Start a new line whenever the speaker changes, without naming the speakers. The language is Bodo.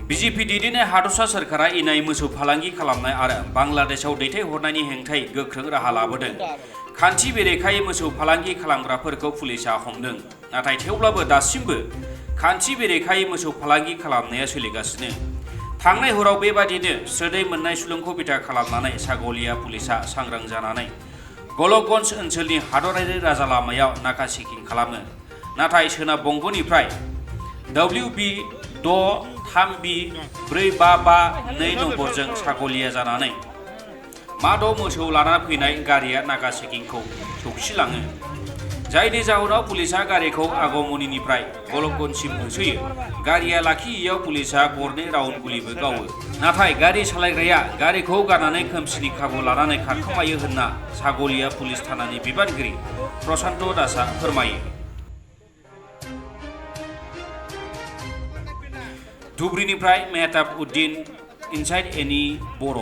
बीजेपी दैदेननाय हादरसा सोरखारा इनाय मोसौ फालांगि खालामनाय आरो बांलादेशआव दैथायहरनायनि हेंथायै गोख्रों राहा लाबोदों। खान्थि बेरेखायै मोसौ फालांगि खालामग्राफोरखौ पुलिसा हमदों। नाथाय थेवब्लाबो दासिमबो खान्थि बेरेखायै मोसौ फालांगि खालामनाया सोलिगासिनो। थांनाय हराव बेबादिनो स्रोदै मोननाय सुलुंखौ बिथा खालामनानै सागलिया पुलिसा सांग्रां जानानै गलकगन्ज ओनसोलनि हादरारि राजा लामायाव नाका चेकिं खालामो। नाथाय सोनाब बंगनिफ्राय WB63B4552 नम्बरजों सागलिया जानानै माद' मोसौ लाना फैनाय गारिया नाका चेकिंखौ सौसिलाङो। जायनि जाहोनाव पुलिसा गारिखौ आगमनिनिफ्राय गलकगन्जसिम होसोयो। गारिया लाखियैयाव पुलिसा गरनै राउन्ड गुलिबो गावो। नाथाय गारि सालायग्राया गारिखौ गारनानै खोमसिनि खाबु लानानै खारखोमायो होनना सागलिया पुलिस थानानि बिबानगिरि प्रशान्त दासआ फोरमायो। धुबुरीनिफ्राय मेहताब उद्दीन, इनसाइड एनि बर'।